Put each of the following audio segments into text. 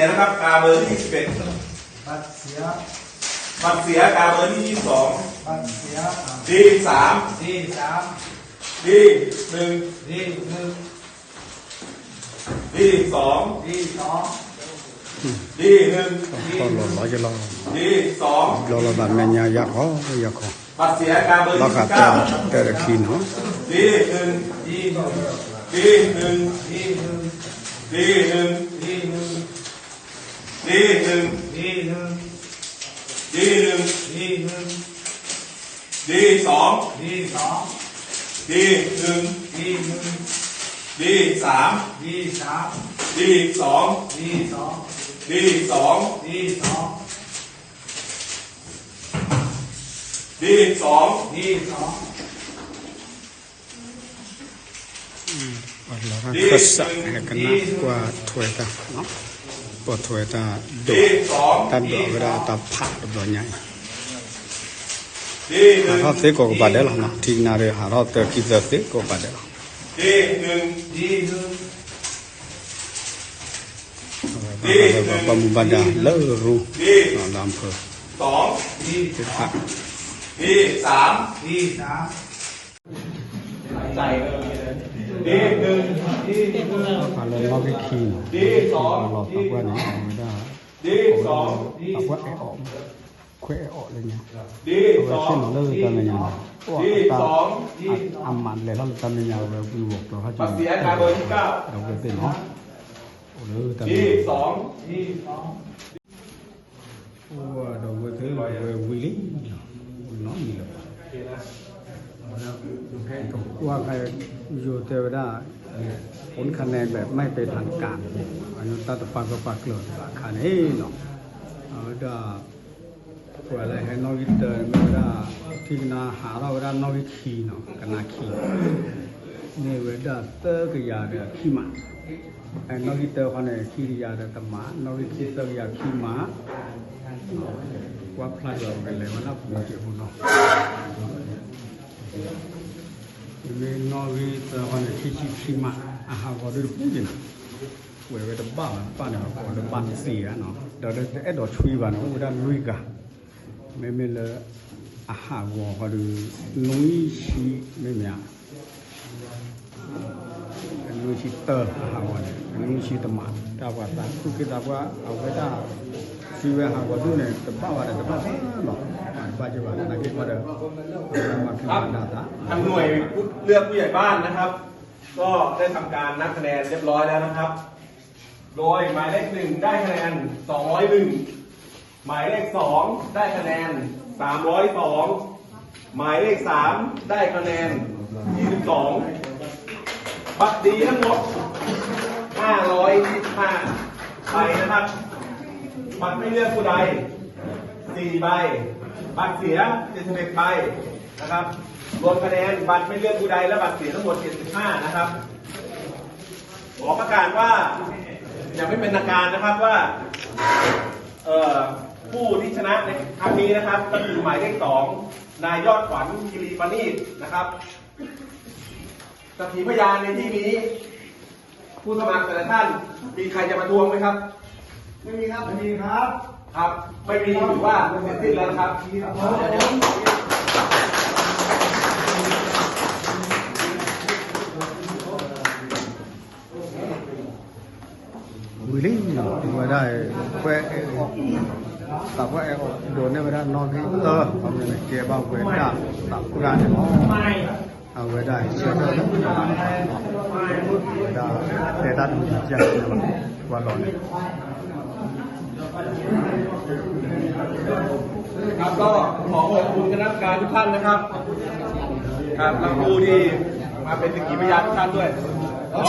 บัตรเสียนะครับ กาเบอร์ที่ยี่สิบเอ็ด บัตรเสีย บัตรเสีย กาเบอร์ที่ยี่สิบสอง บัตรเสีย เลขสาม เลขสาม เลขหนึ่ง เลขหนึ่ง เลขสอง เลขสอง เลขหนึ่ง လီၤလီၤလီၤယလီၤ เลขสอง လီၤလီၤဘၣ်မဲာ်ညါယါခီယါခီ บัตรเสีย กาเบอร์ยี่สิบเก้า ဘၣ်ဃးတဲတခံနီၤ เลขหนึ่ง เลขหนึ่ง เลขหนึ่ง เลขหนึ่ง เลขหนึ่ง เลขหนึ่ง เลขหนึ่ง เลขหนึ่ง เลขหนึ่ง เลขสอง เลขสอง เลขหนึ่ง เลขหนึ่ง เลขสาม เลขสาม เลขสอง เลขสอง เลขสอง เลขสอง เลขสอง เลขสอง လီၤခၢၣ်စး ဟဲကနၣ်ကွၢ်ထွဲတၢ် ပိာ်ထွဲတၢ်ဒိး တၢ်ဒိးဝဲဒၣ်တၢ်ဖးတဘျီညါအံၤ ဟးထီၣ်သ့ကိးကပၤဒဲးလီၤနီၤ ထံကနါဒီး ဟးထီၣ်သၢခံသၢသ့ကိးကပၤဒဲးလီၤ ဘၣ်ဃးလၢပှၤဘၣ်မူဘၣ်ဒါလၢရူ လၢအဖၢ သ့ၣ်ဖး ဘၣ်ဃးလၢနီၣ်ဂံၢ်ခံနီၤ လီၤသးပှၢ်န့ၣ် အဝဲဒၣ် အဝဲဒၣ် သးပှၢ်အဲၣ်အီၣ် ခွဲးအဲၣ်အီၣ်လၢညါ အဝဲသ့ၣ်နီၤလၢတၢ်မဲာ်ညါနီၤ အိၣ်အတၢ် အမၤလဲၤထီၣ်လၢတၢ်မဲာ်ညါဝဲဝံၤဝီၤကျိၤထီၣ်က့ၤ ဒီပုၢ်ဝဲၢ်သ့ၣ်နီၤ အိၣ်လၢတၢ်မဲာ်ညါ အိၣ်ဒီပုၢ်ဝဲၢ်သ့ၣ် ဝံၤလံ ဝံၤနီတမံၤလၢၤဘၣ် ကကွၢ်ခါ ယိၤတဲဝဲဒၣ် ผลคะแนนแบบไม่เป็นทางการ အညိတၢ်တပာ်ကပာ်ကျၢၤတဘၣ်အခါန့ၣ်နီၤ အဝဲဒၣ် ပှၤလၢဟဲနီၣ်ဂံၢ်တၢန့ၣ်မ့ၢ်ဝဲဒၣ် ထံကနါဟးထီၣ်ဝဲဒၣ်နီၣ်ဂံၢ်ခံနီၤ ကနါခံ န့ၢ်ဝဲဒၣ်သၢကယၤဒီးခံမး နီၣ်ဂံၢ်တၢခီန့ၣ် ခံကယၤဒီးတမး နီၣ်ဂံၢ်ခံသၢကယၤခံမး ကွၢ်ဖျါဒီးပကလဲၤဝဲဒၣ်ပူၤတ့ၢ်ဖိနီၤ မ့မ့ၢ်နီၣ်ဂံၢ်သၢခီန့ၣ် ခံဆံခံမး အဟးဂီၤဒ်တပူၤက့ၤနီၤ ဝဲဝဲတဘၣ်ဘၣ်န့ၣ် ကိးလၢဘၣ်စံးဧါနီၤ, ဒီးတအဲၣ်ဒိးဆွံဘၣ်န့ၣ် အိၣ်ဝဲဒၣ်လွံၢ်ဂၤ, မ့မ့ၢ်လၢ အဟးဂီၤဃီဒီး နွံဆံ မ့မ့ၢ်ဧါ, နွံဆံတၢ အဟးဂီၤန့ၣ် နွံဆံတမး တၢ်ပှၤသးခုက့သးပှၢ် အဝဲဒၣ် ဆွံဝဲဟးဂီၤဒူၣ်န့ၣ် တဘၣ်ဘၣ်ဒီးတဘၣ်ဘၣ်နီၤ, တဘၣ်က့ၤဘၣ်သနာ်က့ဒီး မၤက့ၤဘၣ်ဒၣ်သး ครับ หน่วยเลือกผู้ใหญ่บ้านนะครับ ก็ได้ทำการนับคะแนนเรียบร้อยแล้วนะครับ โดยหมายเลขหนึ่งได้คะแนน สองร้อยหนึ่ง หมายเลขสองได้คะแนน สามร้อยสอง หมายเลขสามได้คะแนน ยี่สิบสอง บัตรดีทั้งหมด ห้าร้อยยี่สิบห้า ใบนะครับ บัตรไม่เลือกผู้ใด สี่ ใบ บัตรเสีย เจ็ดสิบเอ็ด ใบนะครับ รวมคะแนนบัตรไม่เลือกผู้ใดและบัตรเสียทั้งหมด เจ็ดสิบห้า นะครับ ขอประกาศว่า อย่างไม่เป็นทางการนะครับว่า เอ่อ ผู้ที่ชนะในครั้งนี้นะครับ ก็คือหมายเลขสอง นายยอดขวัญ คีรีปานีชนะครับ สักขีพยานในที่นี้ ผู้สมัครแต่ละท่าน มีใครจะประท้วงไหมครับ ไม่มีครับ ไม่มีครับ ครับ ไม่มีถือว่าเสร็จสิ้นแล้วนะครับ ဝံၤလံနီၤ ဝဲဒၣ် ခွဲးအဲၣ်အီၤ သးပှၢ်အဲၣ်အီၤ ဒိးန့ၢ်ဝဲဒၣ်နီၣ်ဂံၢ်သၢ အမ့ၢ်န့ၣ် ကဲဘၣ်ဝဲဒၣ် သးပှၢ်န့ၣ်လီၤ. အဝဲဒၣ်ဆၢထၢၣ်လၢ ဝဲဒၣ် တဲတၢ်တမံၤတကဲၢ်န့ၣ်လီၤ ကွၢ်လီၤန့ၣ် ครับ ก็ขอขอบคุณคณะกรรมการทุกท่านนะครับ ครับ และผู้ที่มาเป็นสักขีพยานทุกท่านด้วย ขอ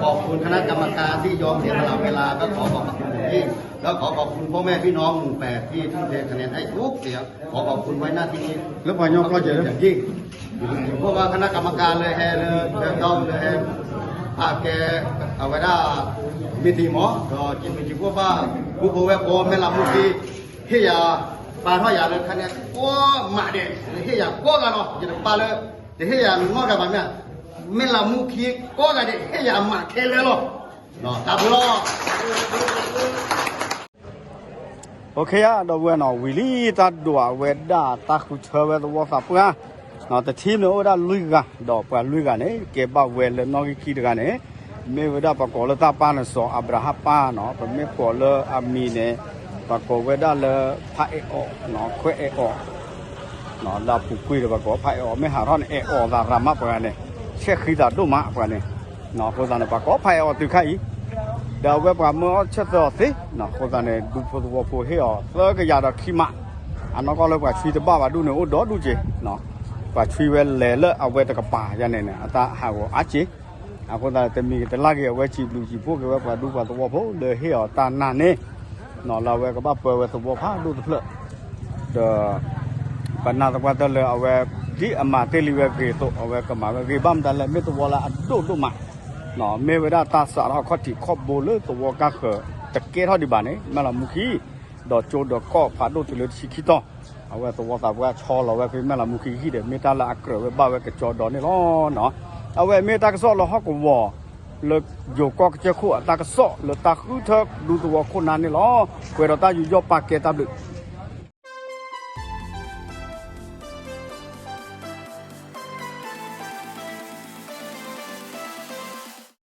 ขอบคุณคณะกรรมการที่ยอมเสียสละเวลา ก็ขอขอบพระคุณอย่างยิ่ง แล้วขอขอบคุณพ่อแม่พี่น้องหมู่แปดที่ทุ่มเทคะแนนให้ทุกเสียง ขอขอบคุณไว้หน้าที่นี้ လၢပှၤညီကျိာ်ကဲး อย่างยิ่ง เพราะว่าคณะกรรมการเลยแฮเลยแฮดอมเลยแฮ พาแกเอาไว้ได้ ไม่ตีหมอ ก็กินไปกินพวกบ้า ผู้โพแวะโพแม่ลำผู้ที่ ဟ့ၣ်ယၤ ပာ်ထီၣ်ယၤလၢခါန့ၣ် ကိးမးဒဲး ဟ့ၣ်ယၤကိးဂၤလီၤ ယတပာ်လၢ တဟ့ၣ်ယၤနီတဂၤဘၣ်မ့ၢ် မ့ၢ်လၢမူခံကိးဂၤဒဲး ဟ့ၣ်ယၤမးခဲလၢာ်လီၤ တၢ်ဘျီ OK ဧါ ဒီပုၢ်ဝဲၢ်နီၤ ဝံၤလံတၢ်ဒွးဝဲဒၣ်တၢ်ဃုထၢဝဲသဝီသးပှၢ် တထံၣ်န့ၣ်အိၣ်ဝဲဒၣ်လွံၢ်ဂၤ ဒီးပှၤလွံၢ်ဂၤန့ၣ် ကဲဘၣ်ဝဲလၢနီၣ်ဂံၢ်ခံတဂၤန့ၣ် မ့ၢ်ဝဲဒၣ်ပှၤကိးလၢတၢ်ပၢ်န့ၣ် စီၤအၤဘြၤဟၣ်ပၢ်နီၤ ပမ့ၢ်ကိးလၢအမံၤန့ၣ် ပှၤကိးဝဲဒၣ်လၢ ဖးအဲၣ်အီၤ ခွဲးအဲၣ်အီၤ လၢအပူၤကွံာ်ဒီးပှၤကိးဖးအဲၣ်အီၤ မ့ၢ်ဟးထီၣ်န့ၣ် အဲၣ်အီၤသးရၤမးပှၤဂၤန့ၣ် ဆဲးဃံသးဒိၣ်မးပှၤန့ၣ် အဃိသတးန့ၣ် ပှၤကိးဖးအဲၣ်အီၤတုၤခါအံၤ ဒီးအဝဲပှၤမၢအီၣ်ဆၢၣ်သၢအီၤသ့ အဃိသတးန့ၣ် ဒူဖိသဝီဖိဟ့ၣ်အီၤသၢကယၤဒီးခံမး အနီၢ်ကီၢ်လၢပှၤဆွံတဘၣ်ဘၣ်ဒူၣ်န့ၣ် အိၣ်ဒီဒူၣ်က့ၤ ပှၤဆွံဝဲလဲၤလၢအဝဲတကပၤယၤန့ၣ်န့ၣ် အတၢ်ဟးဂီၤအါက့ၤ အဃိသတးတမံၤတလၢ်ဂ့ၤ အဝဲစံးဘျုးစံးဖှိၣ်က့ၤဝဲပှၤဒူပှၤသဝီဖိလၢဟ့ၣ်အီၤတၢ်နာ်န့ၣ် လၢအဝဲကဘၣ်ပၢဝဲသဝီဖးဒိၣ်တဖျၢၣ် ဒီး ပနာ်သပှၢ်တၢၢ်လၢအဝဲ ဒ်အမၤတ့ၢ်လံဝဲဂ့ၤအသိး အဝဲကမၤဝဲဂ့ၤဘၣ်မတၤလဲၣ် မ့ၢ်သဝီလၢအဒိၣ်ဒိၣ်မး မ့ၢ်ဝဲဒၣ်တၢ်စးထီၣ်အခီၣ်ထံးခီၣ်ဘိလၢသဝီကါဃၢၤ တကဲထီၣ်ဒံးဘၣ်န့ၣ် မဲၢ်လးမူခံ ဒီးကၠိဒီးကီၢ်ဖးဒိၣ်တုၤလၢတဆံခံတီၤ အဝဲသဝီသးပှၢ်ဆီလီၤဝဲဖဲမဲၢ်လးမူခံဟံၣ်ဒီး မ့ၢ်တၢ်လၢအကြၢးဝဲဘၣ်ဝဲကကၠီဒီးန့ၣ်လီၤ. အဝဲမ့ၢ်တၢ်ကစီၣ်လၢဟီၣ်ကဝီၤ လၢယိၤကီၢ်ကစၢၢ်ခိၣ်အတၢ်ကစီၣ်လၢတၢ်ဃုထၢဒူသဝီခိၣ်နၢ်န့ၣ်လီၤ. ပှဲၤဒီးတၢ်ယူးယီၣ်ပာ်ကဲတၢ်ဘျုး